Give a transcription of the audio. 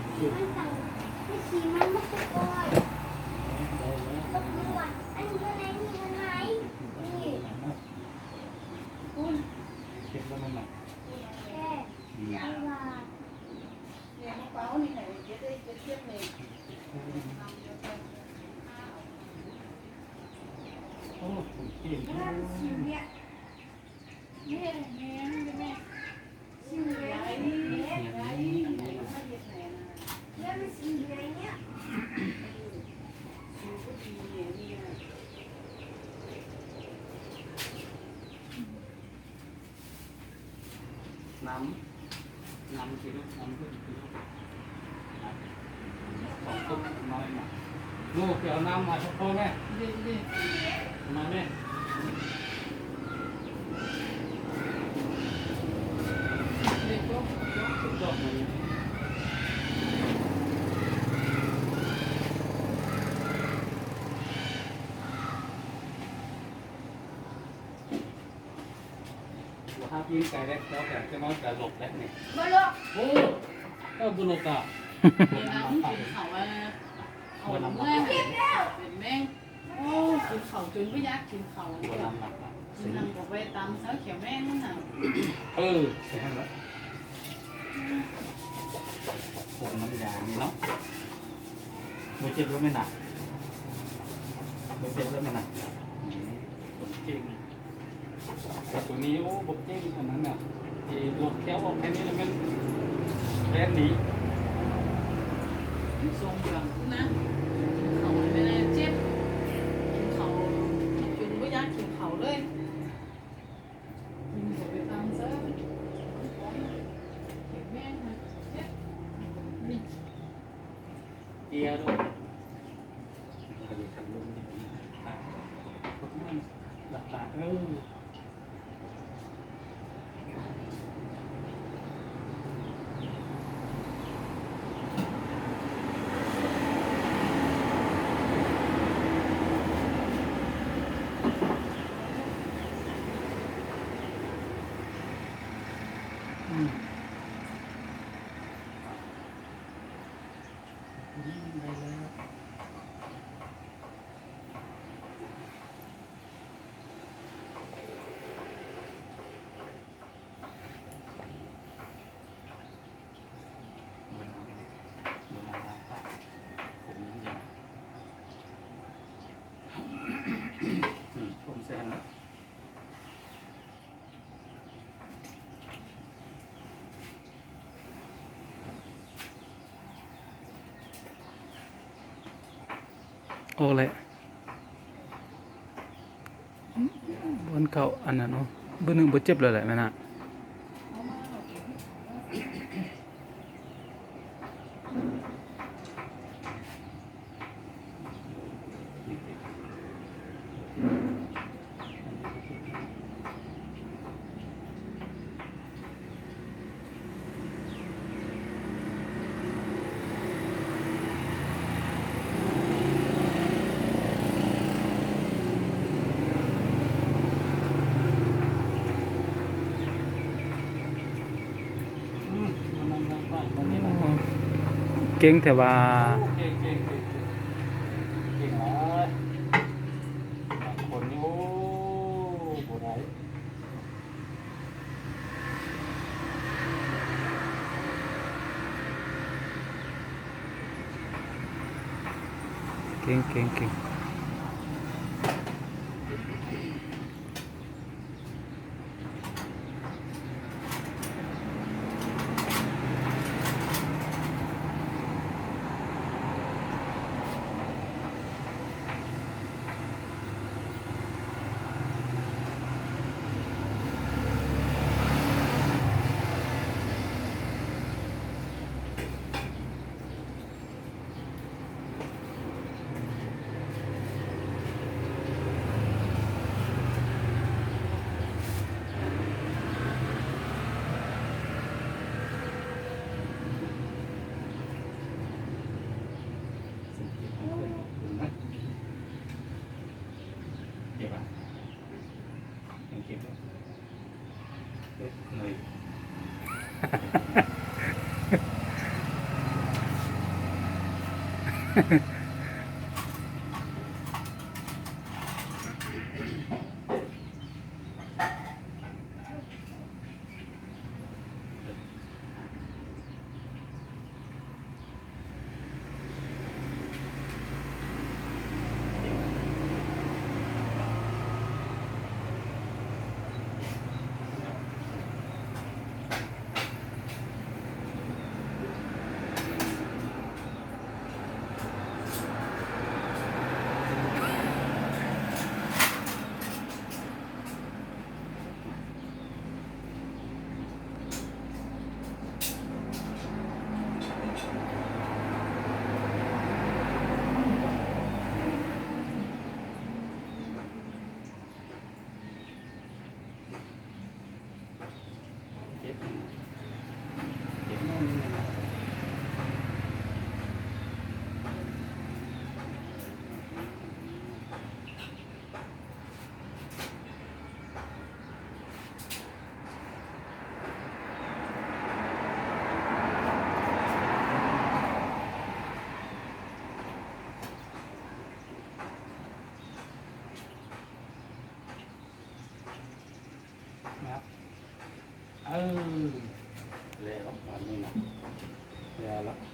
ມັນຕັ້ງ ມັນຂີ້ ມັນບໍ່ສະກອຍ ຕົກນວນ ອັນຢູ່ໃນນີ້ມັນໄໝ ນີ້ ພຸ້ນ ເກັບແລ້ວມັນນະ ແຕ່ ອືມ ວ່າ ໂອ້ ເກັ່ງ ແມ່ ແມ່ ແມ່ ນ້ຳ ນ້ຳຊິລູກ ນ້ຳເພິ່ນຊິລູກ ສອງຕຸກນ້ອຍນະ ລູກ ໄປເອົານ້ຳມາໃຫ້ພໍ່ແມ່ ເດ້ ເດ້ ມາແມ່ ເດ້ ດອກ ດອກ ດອກ ບໍ່ຮັກຍິງໄກເດ້ ເຈົ້າກະຈະມາກະຫຼົບແລ້ວນີ້ ບໍ່ຫຼົບ ໂອ້ ເຈົ້າບໍ່ຫຼົບກະ ເວລາມັນກິນເຂົ້າ ເອົາເມື່ອເປັນແມງ ໂອ້ ກິນເຂົ້າຈົນບໍ່ຢາກກິນເຂົ້າ ບໍ່ນຳຫຼັບ ຊິນັ່ງກະໄປຕຳເຊົາຂຽວແມງນັ້ນນະ ເອີ ຊິຫັ້ນລະ ຜົນນ້ຳຢານີ້ເນາະ ບໍ່ເຈັບແລ້ວແມ່ນນະ ບໍ່ເຈັບແລ້ວແມ່ນນະ ອືມ ຄົນເກັ່ງ. ແຕ່ໂຕນີ້ ໂອ້ ບໍ່ເກັ່ງປານນັ້ນນະ ທີ່ຫຼົບແຂ້ວອອກແຄ່ນີ້ລະແມ່ນແລ່ນໜີ ມັນຊົງກັນນະ ເຂົ້າໄປແມ່ນເຈັບ ກິນເຂົ້າຈົນບໍ່ຢາກກິນເຂົ້າເລີຍ ກິນເຂົ້າໄປຕາມເຊີ ເຈັບແມ່ນນະ ເຈັບ ນີ້ ເກຍໂລດ ຫຼັບຕາ ເອີ. ອອກແລ້ວ ບ່ອນເຂົ້າອັນນັ້ນເນາະ ບຶດໜຶ່ງບໍ່ເຈັບແລ້ວແຫຼະແມ່ນນະ. ເກັ່ງແທ້ວ່າ ເກັ່ງ ເກັ່ງ ເກັ່ງ ເກັ່ງຫຼາຍ ບາງຄົນນີ້ ໂອ້ ບໍ່ໄດ້ ເກັ່ງ ເກັ່ງ ເກັ່ງ. ອືມ ນະ ເອີ ແລ້ວບາດນີ້ນະ ແລ້ວລະ.